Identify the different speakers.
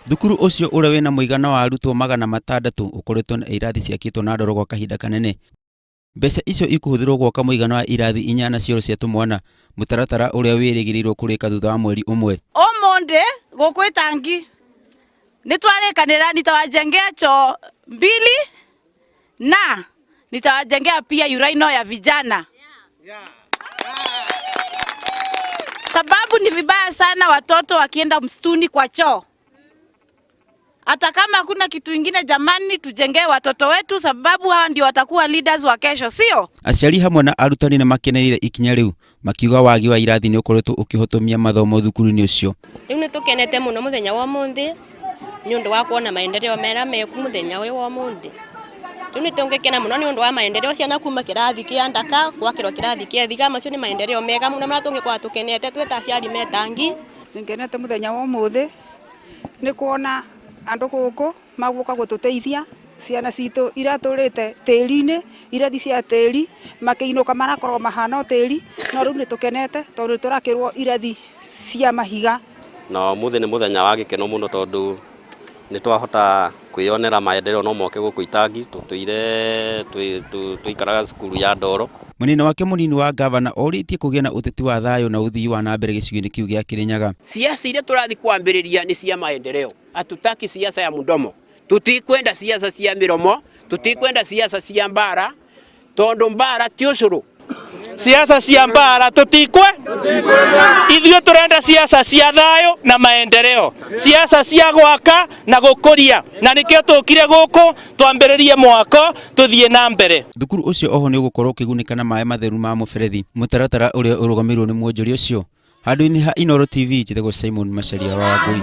Speaker 1: Thukuru ũcio ũrĩa wĩna mũigana wa arutwo 600 ũkoretwo na irathi ciakĩtwo na ndoro gwa kahinda kanene. Mbeca icio ikũhũthĩrwo gwaka mũigana wa irathi inyana cioro cia tũmwana, mũtaratara ũrĩa wĩrĩgĩrĩirwo kũrĩka thutha wa mweri ũmwe.
Speaker 2: Ũmũthĩ gũkũ Itangi nĩtwarĩkanĩra nitawajengea choo mbili na nitawajengea pia urinal ya vijana. Sababu ni vibaya sana watoto wakienda msituni kwa choo. Hata kama hakuna kitu ingine, jamani, tujengee watoto wetu, sababu hawa ndio watakuwa leaders wa kesho, sio?
Speaker 1: Aciari hamwe na arutani nĩ makenereire ikinya rĩu, makiuga wagi wa irathi nĩ ũkoretwo ũkĩhotomia mathomo thukuru-inĩ ũcio.
Speaker 3: Rĩu nĩ tũkenete mũno mũthenya wa ũmũthĩ nĩ ũndũ wa kuona maendeleo mera meku mũthenya ũyũ wa ũmũthĩ. Rĩu nĩ tũngĩkena mũno nĩ ũndũ wa maendeleo ciana kuma kĩrathi kĩa ndaka gwakĩrwo kĩrathi kĩa thiga, macio nĩ maendeleo mega mũno marĩa tũngĩkorwo tũkenete twĩ ta aciari metangi.
Speaker 4: Nĩngenete mũthenya wa ũmũthĩ nĩ kuona andũ gũkũ magũka gũtũteithia ciana citũ iratũrĩte tĩri-inĩ, irathi cia tĩri, makĩinũka marakorwo mahana o tĩri, no rĩu nĩ tũkenete tondũ nĩ tũrakĩrwo irathi cia mahiga.
Speaker 5: Na ũmũthĩ nĩ mũthenya wa gĩkeno mũno tondũ nĩ twahota kwĩyonera maendeleo no moke gũkũ Itangi, tũtũire tũikaraga cukuru ya ndoro.
Speaker 1: Mwena-inĩ wake mũnini wa ngavana orĩtie kũgĩe na ũteti wa thayũ na ũthii wa na mbere gĩcigo-inĩ kĩu gĩa Kĩrĩnyaga.
Speaker 6: Siasa iria tũrathiĩ kwambĩrĩria nĩ cia maendeleo, hatutaki siasa ya mdomo, tutikwenda siasa cia mĩromo, tutikwenda siasa cia mbara, tondũ mbara ti ũcũrũ.
Speaker 7: Siasa cia mbara tutikwe, ithuĩ turenda siasa cia thayũ na maendeleo, siasa cia gwaka na gũkũria, na nĩkĩo tũkire gũkũ twambĩrĩrie mwako tũthiĩ na mbere.
Speaker 1: Thukuru ũcio oho nĩ ũgũkorwo ũkĩgunĩka na maĩ matheru ma mũberethi, mũtaratara ũrĩa ũrũgamĩrĩirwo nĩ mwonjoria ũcio. Handũ-inĩ ha Inooro TV, njĩtagwo Simon Macharia wa Wangũi.